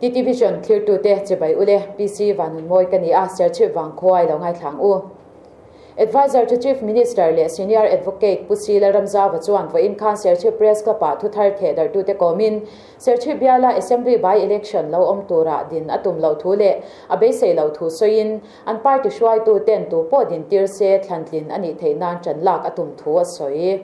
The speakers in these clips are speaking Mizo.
TT Vision thlirtute chibai ule PC Vanunmawi ka ni a, Serchhip Vangkhua i lo ngaithlang u. Adviser to Chief Minister leh Senior Advocate Pu Sila Ramzauva chuan vawiin khan Serchhip Press Club-ah thuthar thehdarhtute kawmin Serchhip biala Assembly by-election lo awm turah din a tum loh thu leh a beisei loh thu sawiin an party hruaituten tu pawh dintir se thlantlin a nih theih nan ṭan lak a tum thu a sawi.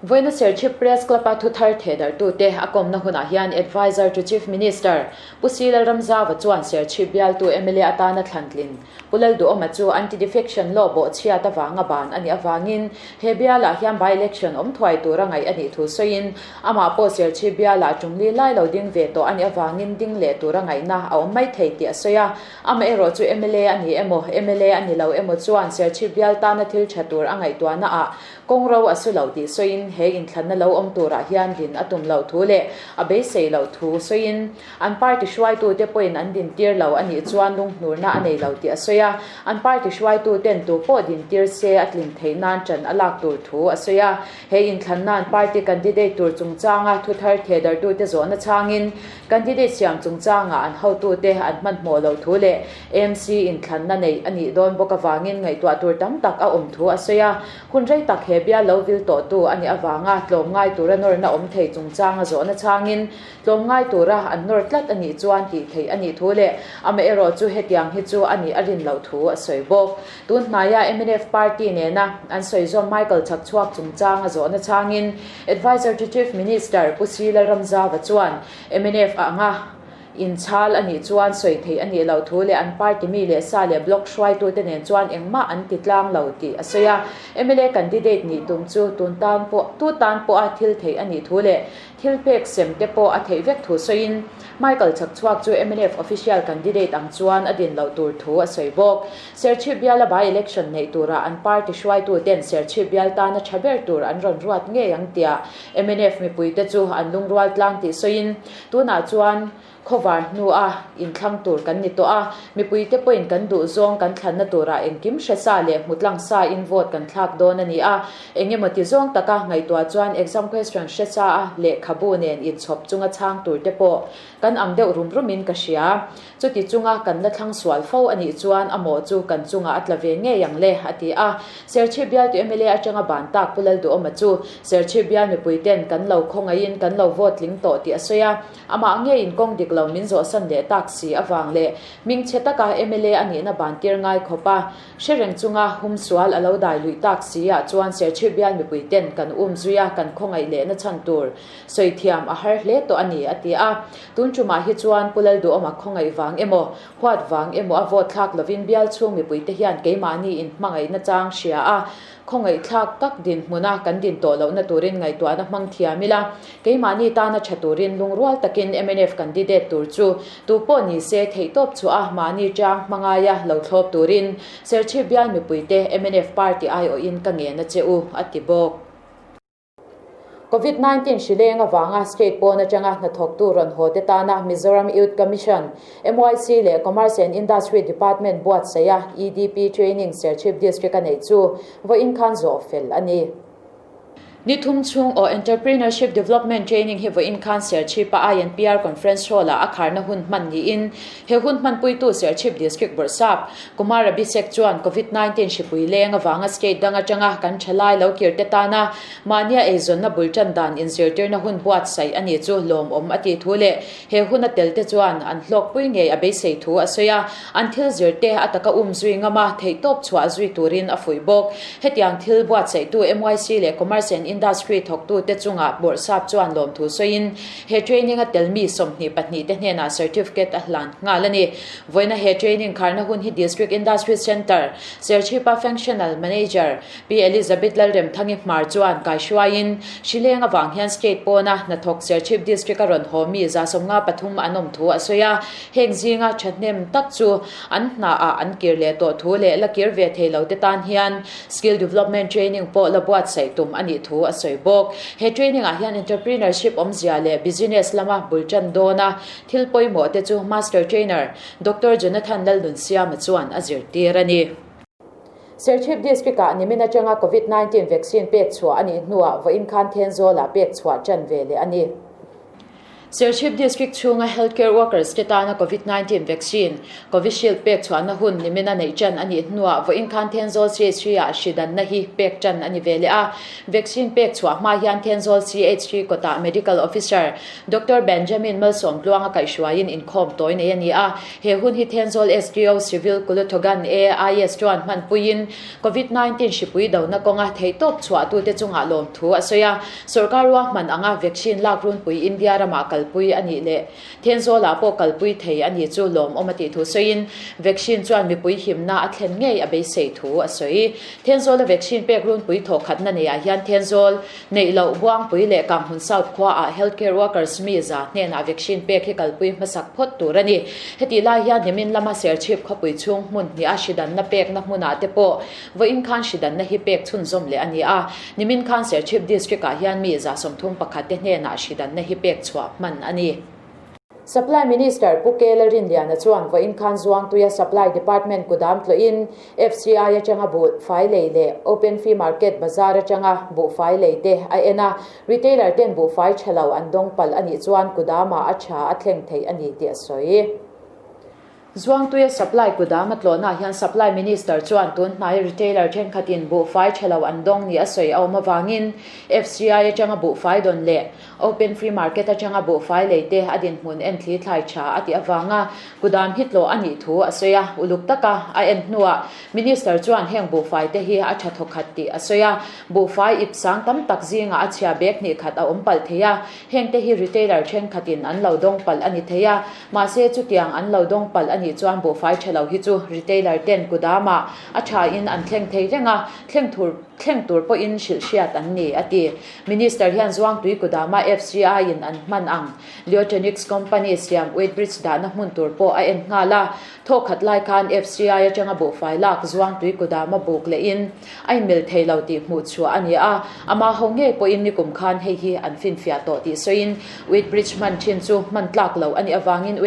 Vawiina Serchhip Press Club-a thuthar thehdarhtute a kawmna hunah hian Adviser to Chief Minister Pu Sila Ramzauva chuan Serchhip bialtu mla atana thlantlin Pu Lalduhawma chu Anti-Defection Law bawhchhiat avanga ban a nih avangin he bialah hian by-election awm thuai tura ngaih a nih thu sawiin amah pawh Serchhip bialah tumli lai lo ding ve tawh a nih avangin ding leh tura ngaihna a awm mai thei tih a sawi a. Amaherawh chu mla a ni emaw, mla a ni lo emaw chuan Serchhip bial tana thil tha tur a ngaihtuahnaah Kawng ro a su lo tih sawiin he inthlanna lo awm turah hian din a tum loh thu leh a beisei loh thu sawiin an party hruaitute pawhin an dintir lo a nih chuan lunghnurna a nei lo tih a sawi a, an party hruaituten tu pawh dintir se a tlin theih nan ṭan a lak tur thu a sawi a. He inthlanna'n party candidate tur chungchanga thuthar thehdarhtute zawhna chhangin candidate siam chungchangah an hotute an hmanhmawh loh thu leh AMC inthlanna neih a nih dawn bawk avangin ngaihtuah tur tam tak a awm thu a sawi a. Hun rei tak he bial lo vil tawhtu a nih avanga tlawmngai tura nawrna awm thei chungchanga zawhna chhangin tlawmngai tura an nawr tlat a nih chuan tih theih a nih thu leh amaherawh chu hetiang hi chu a nih a rin loh thu a sawi bawk. Tun hnaia mnf party nena an sawi zawm Michael Chhakchhuak chungchanga zawhna chhangin Adviser to Chief Minister Pu Sri Lalramzava chuan mnf anga Inchhal a nih chuan sawi theih a nih loh thu leh an party mi leh sa leh block hruaitute nen chuan engmah an ti tlang lo tih a sawi a. Mla candidate nih tum chu tun tan pawh tu tan pawha thil theih a nih thu leh thil pek sem te pawh a theih vek thu sawiin Michael Chhakchhuak chu mnf official candidate ang chuan a din loh tur thu a sawi bawk. Serchhip biala by election neih turah an party hruaituten Serchhip bial tana tha ber tur an rawn ruat ngei ang tia mnf mipuite chu an lungrual tlang tih sawiin Tunah chuan khawvar hnua inthlang tur kan ni tawh a, mipuite pawhin kan duh zawng kan thlanna turah engkim hre sa leh hmu tlang sa in vote kan thlak dawn a ni a, eng emaw ti zawng taka ngaihtuah chuan exam question hre sa a lehkhabu nen inchhawp chunga chhang tur te pawh kan ang deuh rum rumin ka hria. Chuti chunga kan la thlang sual fo a nih chuan a mawh chu kan chungah a tla ve ngei ang le, a ti a. Serchhip bialtu mla atanga ban tak Pu Lalduhawma chu Serchhip bial mipuiten kan lo khawngaihin kan lo vote tling tawh tih a sawi a. Amah ngeiin kawng dik lo min zawhsan leh tak si avang leh hmingchhe taka mla a nihna ban tir ngai khawp a hre reng chunga hum sual a lo dai luih tak si ah chuan Serchhip bial mipuiten kan um zui a kan khawngaih lehna chhan tur sawi thiam a har hle tawh a ni, a ti a. Tun tumah hi chuan Pu Lalduhawma khawngaih vang emaw, huat vang emaw a vote thlak lovin bial chhung mipuite hian keimahni inhmangaihna chang hria a, khawngaih thlak tak dinhmuna kan din tawh lohna turin ngaihtuahna hmang thiam ila, keimahni tana tha turin lungrual takin mnf candidate tur chu tu pawh ni se theihtawp chhuah a mahni chang hmangaia lo thlawp turin Serchhip bial mipuite mnf party aiawhin ka ngen a che u, a ti bawk. Covid 19 hri leng avanga state pawn atanga hnathawktu rawn haw te tana Mizoram Youth Commission, MYC, leh Commerce and Industry Department buatsaih a EDP Training Serchhip District a neih chu vawiin khan zawh fel a ni. Ni thum chhung aw Entrepreneurship Development Training hi vawiin khan Serchhip-a INPR Conference Hall-ah a kharna hun hman niin he hun hmanpuitu Serchhip District Bawrhsap Kumar Abhishek chuan Covid 19 hripui leng avanga state dang atanga kan thalai lo kir te tana mahnia eizawnna bul tan dan inzirtirna hun buatsaih a nih chu lawmawm a tih thu leh he hun a tel te chuan an hlawkpui ngei a beisei thu a sawi a, an thil zir te a taka um zui ngam a, theihtawp chhuah zui turin a fuih bawk. Hetiang thil buatsaihtu MYC leh Commerce and Industry thawktute chungah Bawrhsap chuan lawmthu sawiin he training a tel mi 22 te hnenah certificate a hlan nghal a ni. Vawiina he training kharna hun hi District Industry Centre, Serchhipa Functional Manager Pi Elizabeth Lalremthangi Hmar chuan kaihruaiin Hrileng avang hian state pawna hnathawk Serchhip District a rawn haw mi 53 an awm thu a sawi a, heng zinga thahnem tak chu an hnaah an kir leh tawh thu leh la kir ve thei lo te tan hian Skill Development Training pawh la buatsaih tum a nih thu a sawi bawk. He training ah hian Entrepreneurship awmzia leh Business lama bul tan dawna Thil pawimawh te chu Master Trainer Doctor Jonathan Lalnunsiama chuan a zirtir a ni. Serchhip District ah nimin atanga Covid 19 vaccine pek chhuah a nih hnuah vawiin khan Thenzawl ah pek chhuah tan ve leh a ni. Serchhip District chhunga Healthcare Workers te tana Covid 19 Vaccine, Covishield pek chhuahna hun nimina neih tan a nih hnuah vawiin khan Thenzawl CHC ah hri danna hi pek tan a ni ve leh a. Vaccine pek chhuah hma hian Thenzawl CHC kawtah Medical Officer Doctor Benjamin Malsawm Tluanga kaihhruaiin inkhawm tawi nei a ni a. He hun hi Thenzawl SDO Civil Kuluthogan AIS chuan hmanpuiin Covid 19 hripui dona kawnga theihtawp chhuahtute chungah lawmthu a sawi a. Sorkar ruahman anga vaccine lak runpui India ramah kalpui a nih leh Thenzawlah pawh kalpui thei a nih chu lawmawm a tih thu sawiin vaccine chuan mipui himna a thlen ngei a beisei thu a sawi. Thenzawla vaccine pek runpui thawhkhatna neiah hian Thenzawl neih loh Buangpui leh Kanghmun South khuaah healthcare workers mi za hnenah vaccine pek hi kalpui hmasak phawt tur a ni. Hetih lai hian nimin lama Serchhip khawpui chhung hmun hniha hridanna pekna hmunah te pawh Vawiin khan hridanna hi pek chhunzawm leh a ni a, nimin khan Serchhip District-ah hian mi 31 te hnenah hridanna hi pek chhuah hman a ni. Supply Minister Pu Kela Rinliana chuan vawiin khan Zuangtuia Supply Department kudam tlawhin FCI atanga buh fai lei leh Open Fee Market bazar atanga buh fai lei te a en a, retailer ten buh fai tha lo an dawng palh a nih chuan kudamah a tha a thleng thei a ni tih a sawi. Zuangtuia Supply kudam a tlawhnaah hian Supply Minister chuan tun hnai retailer thenkhatin buhfai tha lo an dawng ni a sawi a awm avangin FCI atanga buhfai dawn leh Open Free Market atanga buhfai lei te a dinhmun en thli thlai tha a tih avanga kudam hi tlawh a nih thu a sawi a. Uluk taka a en hnuah Minister chuan heng buhfai te hi a tha thawkhat tih a sawi a. Buhfai ip sang tam tak zingah a chhia bag hnih khat a awm palh thei a. Hengte hi retailer thenkhatin an lo dawng palh a ni thei a, mahse chutiang an lo dawng palh a nih chuan buhfai tha lo hi chu retailer ten kudamah a thain an thleng thei reng a, thleng thur thleng tur pawhin hrilh hriat an ni, a ti. Minister hian Zuangtui kudama FCI in an hman ang Leotronics company siam weighbridge dahna hmun tur pawh a en nghal a, thawkhat lai khan FCI atanga buhfai lak Zuangtui kudama buk lehin A inmil thei lo tih hmuh chhuah a ni a, amah ho ngei pawhin nikum khan hei hi an finfiah tawh tih sawiin Weightbridge hman thin chu hman tlak loh a nih avangin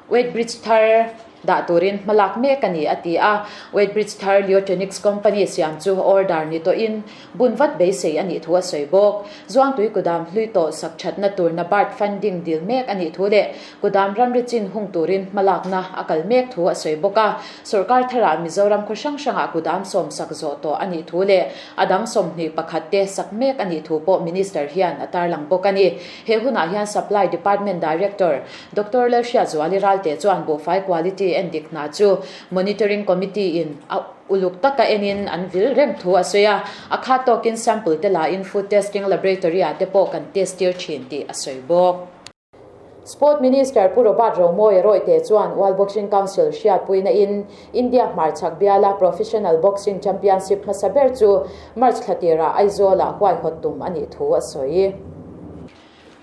Weightbridge thar dah turin hma lak mek a ni a ti a. Weightbridge thar Leotronics company siam chu order ni tawhin bun vat beisei a nih thu a sawi bawk. Zuangtui kudam hlui tawh sak thatna tur NABARD funding dil mek a nih thu leh Kudam ramri chin hung turin hmalakna a kal mek thu a sawi bawk a. Sorkar tharah Mizoram khaw hrang hrangah kudam sawmsak zawh tawh a nih thu leh a dang 21 te sak mek a nih thu pawh Minister hian a tarlang bawk a ni. He hunah hian Supply Department Director Doctor Lalhriatzuali Ralte chuan buhfai quality endik hna chu Monitoring Committee in a uluk taka enin an vil reng thu a sawi a. A khat tawkin sample te lain Food Testing Laboratory ah te pawh kan test tir thin tih a sawi bawk. Sport Minister Pu Robert Romawia Rawite chuan World Boxing Council hriatpuina in India hmarchhak biala Professional Boxing Championship hmasa ber chu March thla tirah Aizawl-ah huaihawt tum a nih thu a sawi.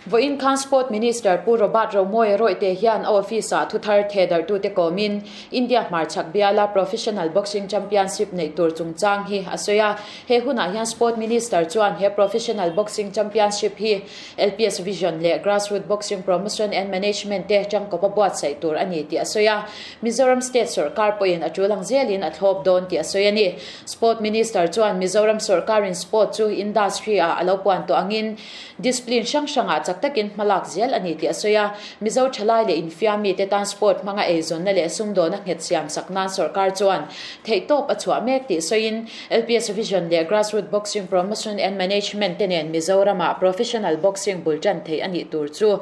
Vawiin khan Sport Minister Pu Robert Romawia Rawite hian a office-ah thuthar thehdarhtute kawmin India hmarchhak biala Professional Boxing Championship neih tur chungchang hi a sawi a. He hunah hian Sport Minister chuan he Professional Boxing Championship hi LPS Vision leh Grassroot Boxing Promotion and Management te tangkawpa buatsaih tur a ni tih a sawi a. Mizoram State sawrkar pawhin a tul ang zelin a thlawp dawn tih a sawi a ni. Sport Minister chuan Mizoram sawrkarin sport chu industry ah a lo puan tawh angin discipline hrang hrangah chak takin hmalak zel a ni tih a sawi a. Mizo thalai leh infiammi te tan sport hmanga eizawnna leh sumdawna nghet siam sak nan sawrkar chuan theihtawp a chhuah mek tih sawiin LPS Vision leh Grassroot Boxing Promotion and Management te nen Mizoramah Professional Boxing bul tan theih a nih tur chu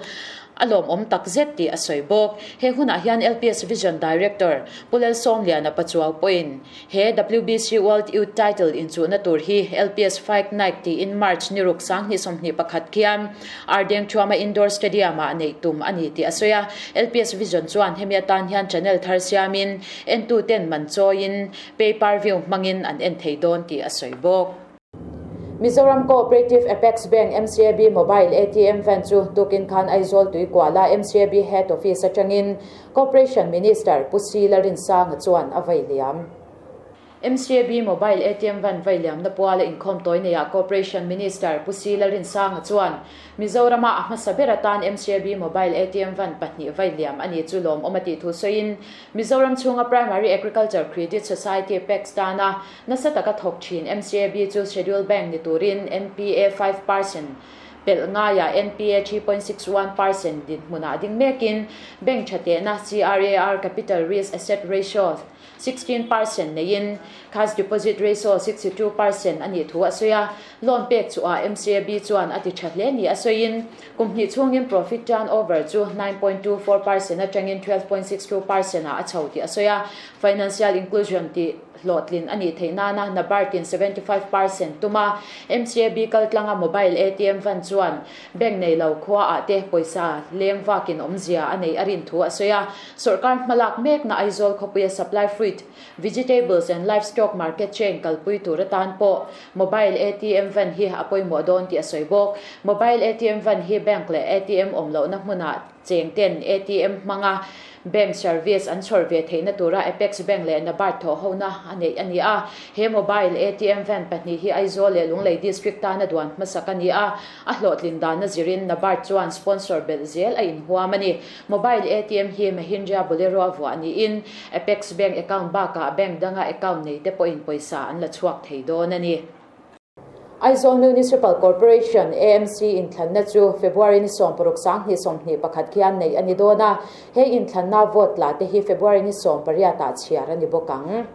a lawmawm tak zet tih a sawi bawk. He hunah hian LPS Vision Director Pu Lalsawmliana Pachuau pawhin he WBC World Youth Title inchuhna tur hi LPS Fight Night tiin March ni ruk 2021 khian Ardeng Thuama Indoor Stadium-ah neih tum a ni tih a sawi a. LPS Vision chuan hemi atan hian channel thar siamin entuten man chawiin Pay per view hmangin an en thei dawn tih a sawi bawk. Mizoram Cooperative Apex Bank, MCAB, Mobile ATM van chu tukin khan Aizawl Tuikuala MCAB Head Office atangin Cooperation Minister Pu Si Lalrinsanga chuan a vei liam. MCAB Mobile ATM van vei liamna puala inkhawm tawi neiah Cooperation Minister Pu Si Lalrinsanga chuan Mizorama a hmasa ber atan MCAB Mobile ATM van pahnih vei liam a ni chu lawmawm a tih thu sawiin Mizoram chhunga Primary Agriculture Credit Society, PACS, tana nasa taka thawk thin MCAB chu Schedule Bank ni turin NPA 5% Pelh ngaiah NPA 3.61% dinhmunah ding mekin bank tha tehna CRAR Capital Risk Asset Ratio 16% neiin Cash Deposit Ratio 62% a nih thu a sawi a. Loan pek chhuah MCAB chuan a ti tha hle ni a sawiin kum hnih chhungin profit turnover chu 9.24% atangin 12.62% ah a chho tih a sawi a. Financial inclusion tih hlawhtlin a nih theih nana NABARD-in 75% tum a, MCAB kaltlanga mobile ATM van chuan bank nei lo khuaah te pawisa leng vakin awmzia a neih a rin thu a sawi a. Sawrkar hmalak mekna Aizawl khawpuia supply fruit, vegetables and livestock market chain kalpui tur atan pawh mobile ATM van hi a pawimawh dawn tih a sawi bawk. Mobile ATM van hi bank leh ATM awm lohna hmunah cheng ten ATM hmanga bank service an chhawr ve theihna tura Apex Bank leh NABARD thawhhona a neih a ni a. He mobile ATM van pahnih hi Aizawl leh Lunglei District tana duan hmasak a ni a, a hlawhtlin dana zirin NABARD chuan sponsor belh zel a inhuam a ni. Mobile ATM hi Mahindra Bolero a vuah niin Apex Bank account bakah bank danga account nei te pawhin pawisa an la chhuak thei dawn a ni. Aizawl Municipal Corporation, AMC, inthlanna chu February ni 16 2021 khian neih a ni dawn a, he inthlanna vote tla te hi February ni 18 ah chhiar a ni bawk ang.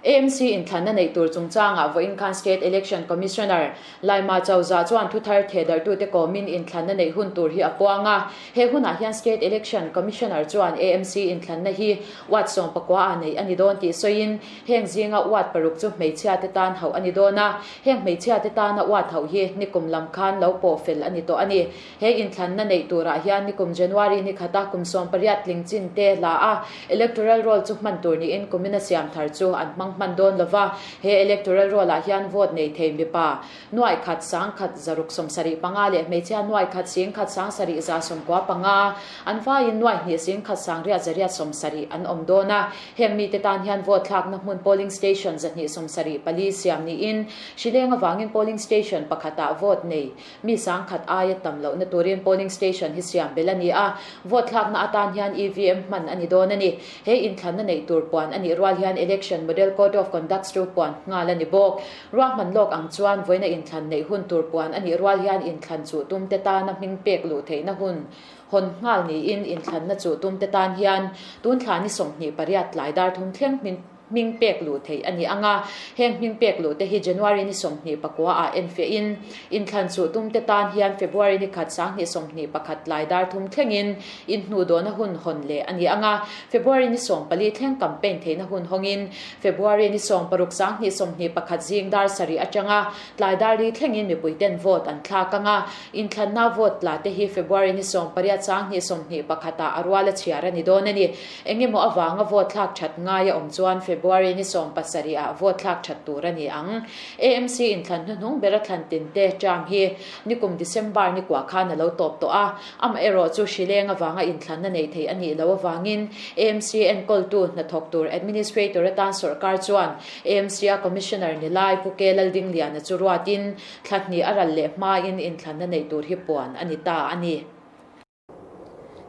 AMC inthlanna neih tur chungchangah vawiin khan State Election Commissioner Laima Chauza chuan thuthar thehdarhtute kawmin inthlanna neih hun tur hi a puang a. He hunah hian State Election Commissioner chuan AMC inthlanna hi ward 19 ah neih a ni dawn tih sawiin heng zinga ward paruk chu hmeichhiate tan hauh a ni dawn a. Heng hmeichhiate tana ward hauh hi nikum lam khan lo pawh fel a ni tawh a ni. He inthlanna neih turah hian nikum January ni khata kum 18 tling chin te la a, electoral roll chu hman tur niin kumina siam thar chu an hmang hman dawn lova. He electoral roll ah hian vote nei thei mipa nuai khat sang khat zaruk 75 leh hmeichhia nuai khat sing khat sang sarih za 95 an vaiin nuai hnih sing khat sang riat zariat 70 an awm dawn a. Heng mite tan hian vote thlakna hmun polling station 274 siam niin hrileng avangin polling station pakhatah vote nei Mi sangkhat aia tam lohna turin polling station hi siam bel a ni a, vote thlakna atan hian EVM hman a ni dawn a ni. He inthlanna neih tur puan a nih rual hian Election Model Code of Conducts chu puan nghal a ni bawk. Ruahman lawk ang chuan vawiina inthlan neih hun tur puan a nih rual hian inthlan chuh tumte tana hming pek luh theihna hun hawn nghal niin inthlanna chuh tumte tan hian tun thla ni 28 tlai dar thum thleng hmin hming pek luh theih a ni ang a, heng hming pek luh te hi January ni 29 ah enfiahin inthlan chuh tum te tan hian February ni khat 2021 tlai dar thum thlengin inhnuhdawhna hun hawn leh a ni ang a, February ni 14 thleng campaign theihna hun hawngin February ni 16 2021 zing dar sarih atanga tlai dar li thlengin mipui ten vote an thlak ang a, inthlanna vote tla te hi February ni 18 2021 ah a rual a chhiar a ni dawn a ni. Engemaw avanga vote thlak that ngai a awm chuan February ni 17 ah vote thlak that tur a ni ang. AMC inthlan hnuhnung bera thlan tin te term hi nikum December ni kua khan a lo tawp tawh a, amaherawh chu hrileng avanga inthlanna nei thei a nih loh avangin AMC enkawltu hnathawk tur Administrator atan sawrkar chuan AMC a Commissioner ni lai Pu K Laldingliana chu ruatin thla hnih a ral leh hmain inthlanna neih tur hi puan a ni ta a ni.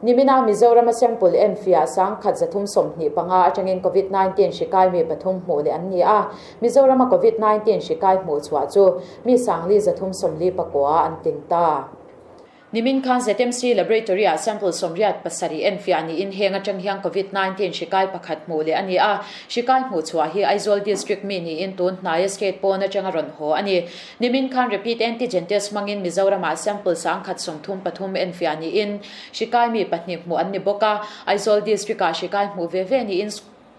Nimina Mizoram a sample enfiah 1325 atangin COVID-19 hri kai mi pathum hmuh leh an ni a. Mizoram a COVID-19 hri kai hmuh chhuah chu mi 5349 an tling ta. Nimin khan ZMC Laboratory ah sample 87 enfiah niin heng atang hian COVID-19 hri kai pakhat hmuh leh a ni a. Hri kai hmuh chhuah hi Aizawl District mi niin tun hnaia state pawn atanga rawn haw a ni. Nimin khan rapid antigen test hmangin Mizoramah sample 133 enfiah niin hri kai mi pahnih hmuh an ni bawk a. Aizawl District-ah hri kai hmuh ve ve niin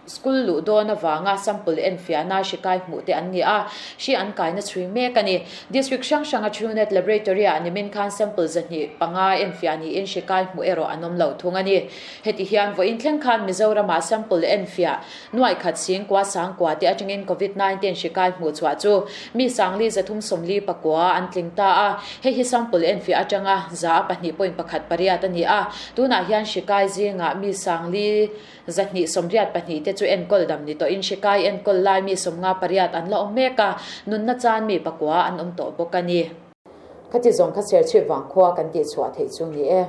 school luh dawn avanga sample enfiahna hri kai hmuh te an ni a, hri an kaina chhui mek a ni. District hrang hranga Truenat Laboratory-ah nimin khan sample 205 enfiah niin hri kai hmuh erawh an awm lo thung a ni. Heti hian vawiin thleng khan Mizoramah sample enfiah Nuai khat sing kua sang kua te atangin COVID-19 hri kai hmuh chhuah chu mi 5349 an tling ta a. Hei hi sample enfiah atanga 2.18 a ni a. Tunah hian hri kai zingah mi 5282 te chu enkawl dam ni tawhin hri kai enkawl lai mi 58 an la awm mek a, nunna chan mi pakua an awm tawh bawk a ni. Khati zawng kha Serchhip vangkhua kan tih chhuah theih chu ni e.